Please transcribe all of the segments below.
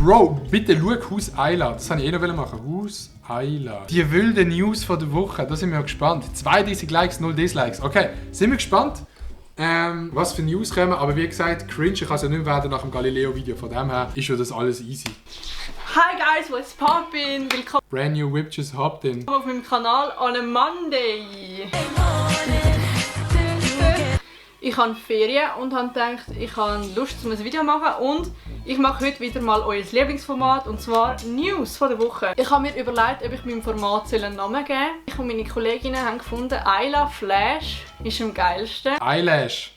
Bro, bitte schau Haus Ayla. Das wollte ich noch machen. Haus Ayla. Die wilden News von der Woche. Da sind wir gespannt. 32 Likes, 0 Dislikes. Okay, sind wir gespannt, was für News kommen. Aber wie gesagt, cringe kann es ja nicht mehr werden nach dem Galileo-Video. Von dem her ist ja das alles easy. Hi guys, what's poppin'? Willkommen Brand new whip just hopped in. auf meinem Kanal on a Monday. Ich habe Ferien und habe gedacht, ich habe Lust, um ein Video zu machen und ich mache heute wieder mal euer Lieblingsformat und zwar News von der Woche. Ich habe mir überlegt, ob ich meinem Format einen Namen geben soll. Ich und meine Kolleginnen haben gefunden, Ayla Flash ist am geilsten. Eyelash.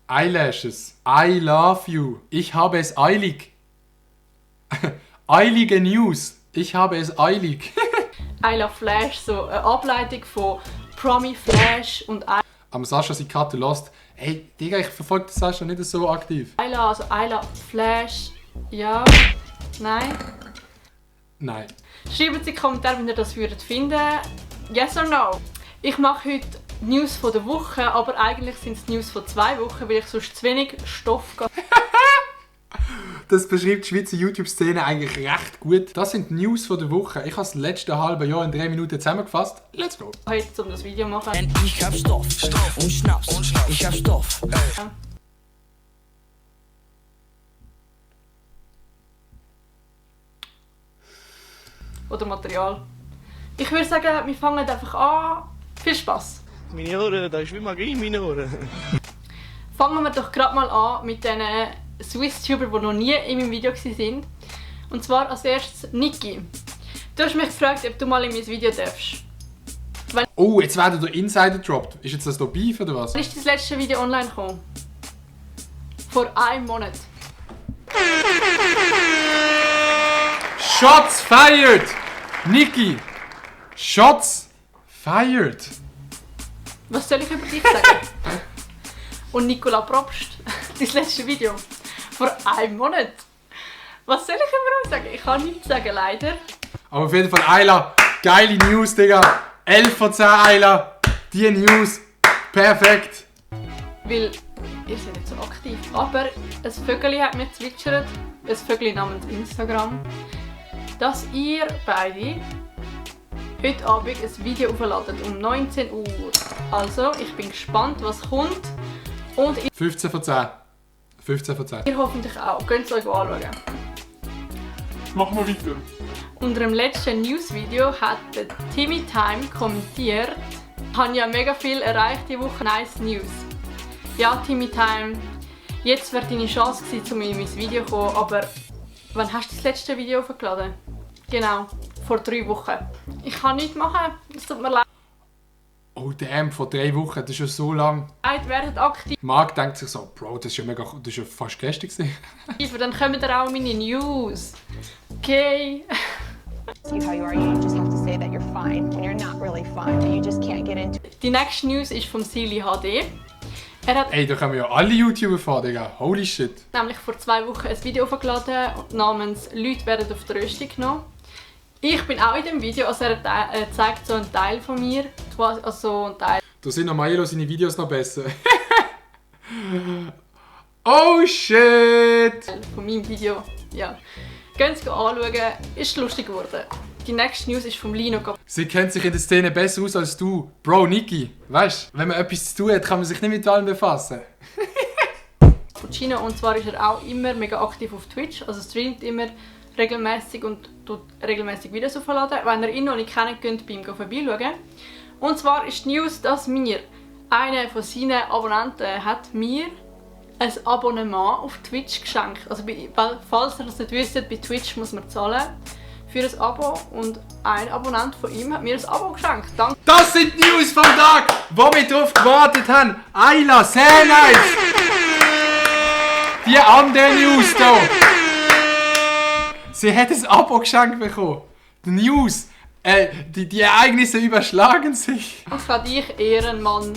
Eyelashes. I love you. Ich habe es eilig. Eilige News. Ich habe es eilig. Ayla Flash, so eine Ableitung von Promi Flash und Am Sascha sie Karte lost. Hey, Digga, ich verfolge Sascha nicht so aktiv. Ayla, also Ayla Flash, ja, nein. Nein. Schreibt in die Kommentare, wenn ihr das finden würdet. Yes or no? Ich mache heute News von der Woche, aber eigentlich sind es News von 2 Wochen, weil ich sonst zu wenig Stoff habe. Das beschreibt die Schweizer YouTube-Szene eigentlich recht gut. Das sind die News von der Woche. Ich habe das letzte halbe Jahr in 3 Minuten zusammengefasst. Let's go! Heute, um das Video zu machen. Denn ich hab Stoff und Schnaps. Ich hab Stoff. Oder Material. Ich würde sagen, wir fangen einfach an. Viel Spaß! Meine Ohren, da ist wie Magie in meinen Ohren. Fangen wir doch gerade mal an mit den Swiss-Tuber, die noch nie in meinem Video waren. Und zwar als erstes Niki. Du hast mich gefragt, ob du mal in mein Video darfst. Oh, jetzt werden der Insider droppt. Ist jetzt das hier Beef oder was? Wann ist das letzte Video online gekommen? Vor einem Monat. Shots fired! Niki! Shots fired! Was soll ich über dich sagen? Und Nicola Probst, dein letzte Video. Vor einem Monat. Was soll ich über euch sagen? Ich kann nichts sagen, leider. Aber auf jeden Fall Ayla, geile News, Digga. 11 von 10 Ayla. Die News, perfekt. Weil ihr seid nicht so aktiv. Aber ein Vögel hat mir zwitschert, ein Vögel namens Instagram, dass ihr beide heute Abend ein Video aufladet um 19 Uhr. Also, ich bin gespannt, was kommt. Und 15 von 10. 15 von 10. ihr hoffentlich auch. Könnt es euch anschauen. Machen wir weiter. Unter dem letzten Newsvideo hat der Timmy Time kommentiert, ich habe ja mega viel erreicht diese Woche, nice News. Ja, Timmy Time, jetzt wäre deine Chance gewesen, um in mein Video zu kommen, aber wann hast du das letzte Video hochgeladen? Genau, vor 3 Wochen. Ich kann nichts machen, es tut mir leid. Oh damn, vor 3 Wochen, das ist ja so lang. Werdet aktiv, Marc denkt sich so, Bro, das ist ja fast gestern gewesen. dann kommen da auch meine News. Okay. See how you are, you just have to say that you're fine when you're not really fine, but you just can't get into it. Die nächste News ist vom Silly HD. Er hat Ey, da können wir ja alle YouTuber fahren, Digga. Holy shit. nämlich vor 2 Wochen ein Video hochgeladen namens «Leute werden auf die Rösti genommen». Ich bin auch in dem Video, also er zeigt so einen Teil von mir, quasi, also einen Teil Da sind noch Milo seine Videos noch besser. Oh shit! von meinem Video. Ja. Könnt es anschauen, ist lustig geworden. Die nächste News ist vom Lino. Sie kennt sich in der Szene besser aus als du. Bro, Niki, weißt du, wenn man etwas zu tun hat, kann man sich nicht mit allem befassen. Puccino, und zwar ist er auch immer mega aktiv auf Twitch, also streamt immer regelmäßig und tut regelmäßig Videos aufladen. Wenn ihr ihn noch nicht kennt, könnt ihr bei ihm vorbeischauen. Und zwar ist die News, dass einer von seinen Abonnenten hat mir ein Abonnement auf Twitch geschenkt. Also falls ihr das nicht wisst, bei Twitch muss man zahlen für ein Abo und ein Abonnent von ihm hat mir ein Abo geschenkt. Danke. Das sind die News vom Tag, wo wir drauf gewartet haben. Ayla, sehr nice! Die andere News hier. Sie hat ein Abo geschenkt bekommen. Die News, die Ereignisse überschlagen sich. Danke an dich, Ehrenmann.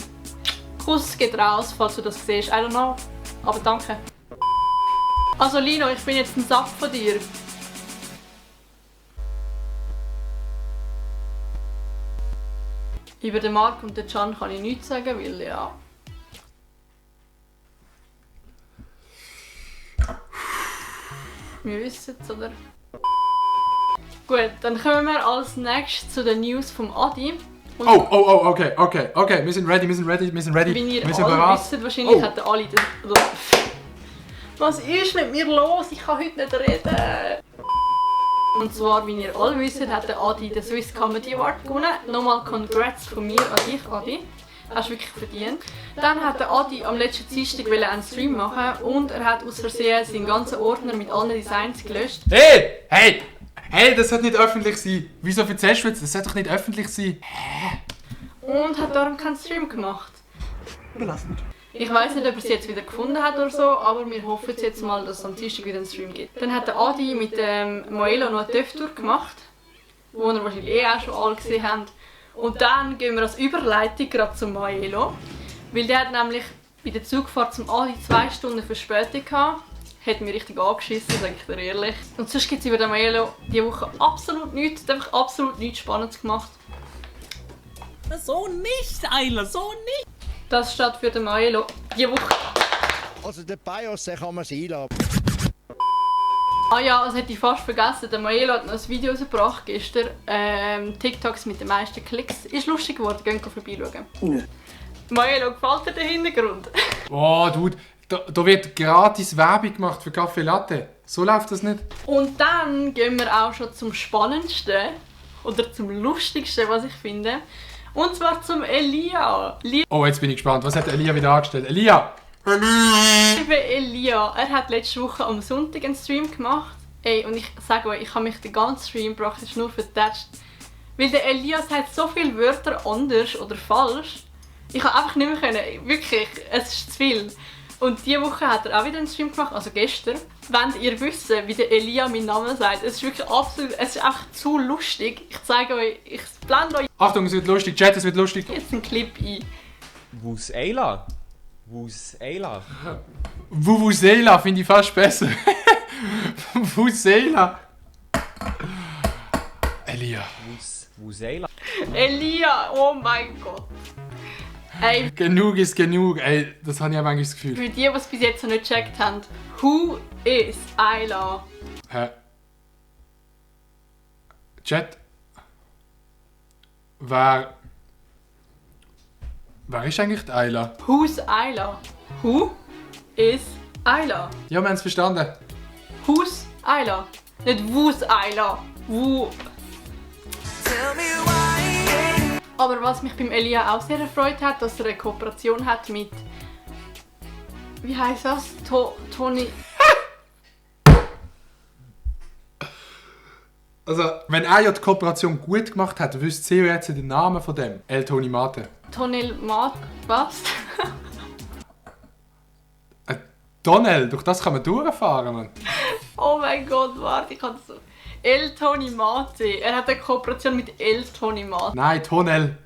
Kuss geht raus, falls du das siehst. I don't know. Aber danke. Also Lino, ich bin jetzt ein Sack von dir. Über den Marc und den Can kann ich nichts sagen, weil ja... Wir wissen es, oder? Gut, dann kommen wir als nächstes zu den News vom Adi. Und Okay. Wir sind ready. wie ihr wir sind alle bereit. wisst, wahrscheinlich Oh. hat der Ali das... Was ist mit mir los? Ich kann heute nicht reden. Und zwar, wie ihr alle wisst, hat der Adi den Swiss Comedy Award gewonnen. Nochmal Congrats von mir an dich, Adi. Hast du wirklich verdient. Dann hat der Adi am letzten Dienstag einen Stream machen und er hat aus Versehen seinen ganzen Ordner mit allen Designs gelöscht. Hey, das sollte nicht öffentlich sein. Wieso erzählst du jetzt? Das sollte doch nicht öffentlich sein. Und hat darum keinen Stream gemacht. Ich weiss nicht, ob er es jetzt wieder gefunden hat oder so, aber wir hoffen jetzt mal, dass es am Dienstag wieder einen Stream gibt. Dann hat der Adi mit dem Moelo noch eine TÜV-Tour gemacht, die ihr wahrscheinlich auch schon alle gesehen habt. Und dann gehen wir als Überleitung gerade zum Moelo, weil der hat nämlich bei der Zugfahrt zum Adi 2 Stunden Verspätung gehabt. Hat mich richtig angeschissen, sage ich dir ehrlich. Und sonst gibt es über den Moelo diese Woche absolut nichts, einfach absolut nichts Spannendes gemacht. So nicht, Eiler, so nicht! Das steht für den Moelo diese Woche. Also den Bios den kann man es einladen. Ah ja, das hätte ich fast vergessen. Der Moelo hat noch ein Video rausgebracht gestern. TikToks mit den meisten Klicks. Ist lustig geworden, gehen vorbeischauen. Ja. Moelo, gefällt dir der Hintergrund? Oh, Dude, da wird gratis Werbung gemacht für Kaffee Latte. So läuft das nicht. Und dann gehen wir auch schon zum Spannendsten oder zum Lustigsten, was ich finde. Und zwar zum Elia. Oh, jetzt bin ich gespannt. Was hat Elia wieder angestellt? Elia! Liebe Elia, er hat letzte Woche am Sonntag einen Stream gemacht. Ey, und ich sage euch, ich habe mich den ganzen Stream praktisch nur vertätscht. Weil der Elia sagt so viele Wörter anders oder falsch. Ich habe einfach nicht mehr können. Wirklich, es ist zu viel. Und diese Woche hat er auch wieder einen Stream gemacht, also gestern. Wenn ihr wisst, wie der Elia meinen Namen sagt, es ist wirklich absolut, es ist einfach zu lustig. Ich zeige euch, ich blende euch Achtung, es wird lustig. Chat, es wird lustig. jetzt einen Clip ein. Wus Eila? Wus Eila? Vuvuzela finde ich fast besser. Vuvuzela. Elia. Wus Eila? Elia, oh mein Gott. Ey, Genug ist genug. Ey, das habe ich manchmal das Gefühl. für die, die es bis jetzt noch nicht gecheckt haben, who is Ayla? Hä? Chat. Wer ist eigentlich die Ayla? Who's Ayla? Who is Ayla? Ja, wir haben es verstanden. Who's Ayla? Nicht who's Ayla. Who. Aber was mich beim Elia auch sehr erfreut hat, dass er eine Kooperation hat mit... Wie heisst das? Toni... Also, wenn er ja die Kooperation gut gemacht hat, wüsste sie jetzt den Namen von dem. El Toni Mate. Tonel Mat... Was? Tunnel, durch das kann man durchfahren, Mann. Oh mein Gott, warte, ich kann das so... El Toni Mate. Er hat eine Kooperation mit El Toni Mate. Nein, Tunnel.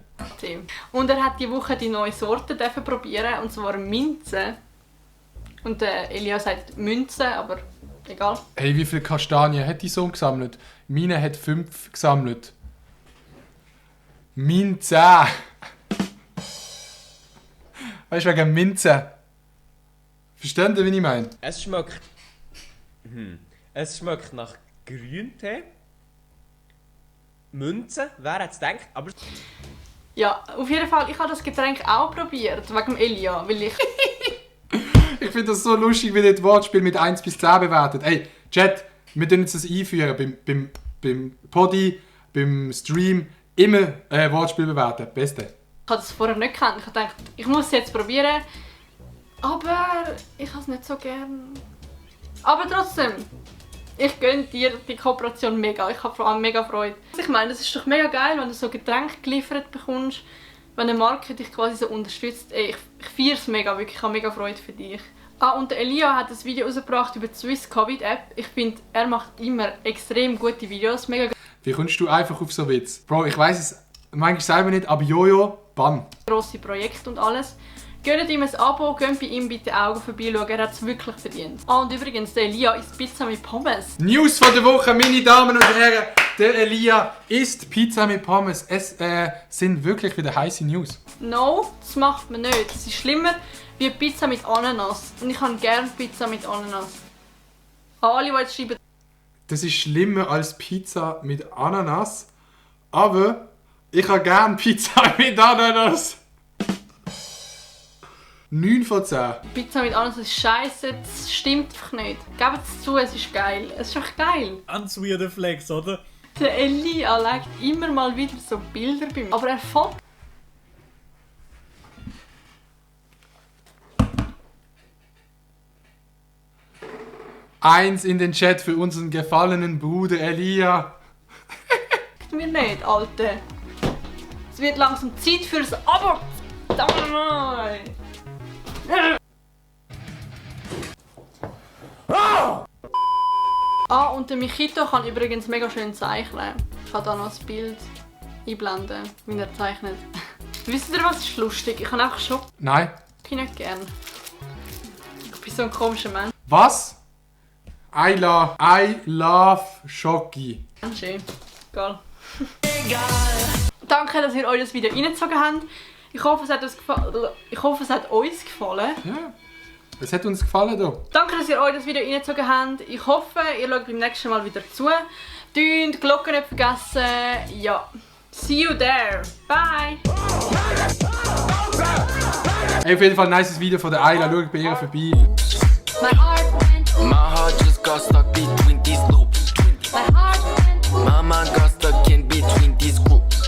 Und er hat die Woche die neue Sorte probieren, und zwar Minze. Und Elia sagt Münze, aber egal. Hey, wie viele Kastanien hat die Sohn gesammelt? Meine hat 5 gesammelt. Minze. Weißt du, wegen Minze. Verstehen Sie, wie ich meine? Es schmeckt... Es schmeckt nach Grüntee. Münze, wer hätte es gedacht? Aber... Ja, auf jeden Fall, ich habe das Getränk auch probiert, wegen dem Elia, weil ich... Ich finde das so lustig, wie das Wortspiel mit 1 bis 10 bewertet. Ey, Chat, wir tun jetzt das einführen. Beim Poddy, beim Stream, immer Wortspiel bewerten. Beste. Ich habe das vorher nicht gekannt. Ich habe gedacht, ich muss es jetzt probieren. Aber ich habe es nicht so gern. Aber trotzdem, ich gönne dir die Kooperation mega. Ich habe vor allem mega Freude. Ich meine, das ist doch mega geil, wenn du so Getränke geliefert bekommst, wenn eine Marke dich quasi so unterstützt. Ey, ich feiere es mega, wirklich. Ich habe mega Freude für dich. Ah, und Elia hat ein Video rausgebracht über die Swiss Covid App. Ich finde, er macht immer extrem gute Videos. Mega Wie kommst du einfach auf so Witz? Bro, ich weiss es manchmal selber nicht, aber Jojo, bann. grosse Projekte und alles. Gönnt ihm ein Abo, gönnt bei ihm bitte Augen vorbeischauen, er hat es wirklich verdient. Ah, und übrigens, der Elia isst Pizza mit Pommes. News von der Woche, meine Damen und Herren. Der Elia isst Pizza mit Pommes. Es sind wirklich wieder heiße News. No, das macht man nicht. Es ist schlimmer wie Pizza mit Ananas. Und ich habe gerne Pizza mit Ananas. An alle, die jetzt schreiben, Das ist schlimmer als Pizza mit Ananas. Aber ich habe gern Pizza mit Ananas. 9 von 10. Pizza mit Ananas ist scheiße, das stimmt einfach nicht. Gebt es zu, es ist geil. Es ist echt geil. Ganz weirder Flex, oder? Der Elia legt immer mal wieder so Bilder bei mir. Aber er fährt. Eins in den Chat für unseren gefallenen Bruder Elia. Mir nicht, Alter. Es wird langsam Zeit fürs Abo. Verdammt mal. Ah, und der Michito kann übrigens mega schön zeichnen. Ich kann da noch das Bild einblenden, wie er zeichnet. Wisst ihr, was ist lustig? Ich habe einfach Schoki Nein. nicht gern. Ich bin so ein komischer Mensch. Was? I love Schoki. Schön. Egal. Danke, dass ihr euch das Video reingezogen habt. Ich hoffe, es hat uns gefallen. Ja. Es hat uns gefallen hier. Danke, dass ihr euch das Video reingezogen habt. Ich hoffe, ihr schaut beim nächsten Mal wieder zu. Die Glocke nicht vergessen. Ja. See you there. Bye. Hey, auf jeden Fall ein nice Video von der Ayla. Schaut bei ihr vorbei. My heart went. My heart just got stuck between these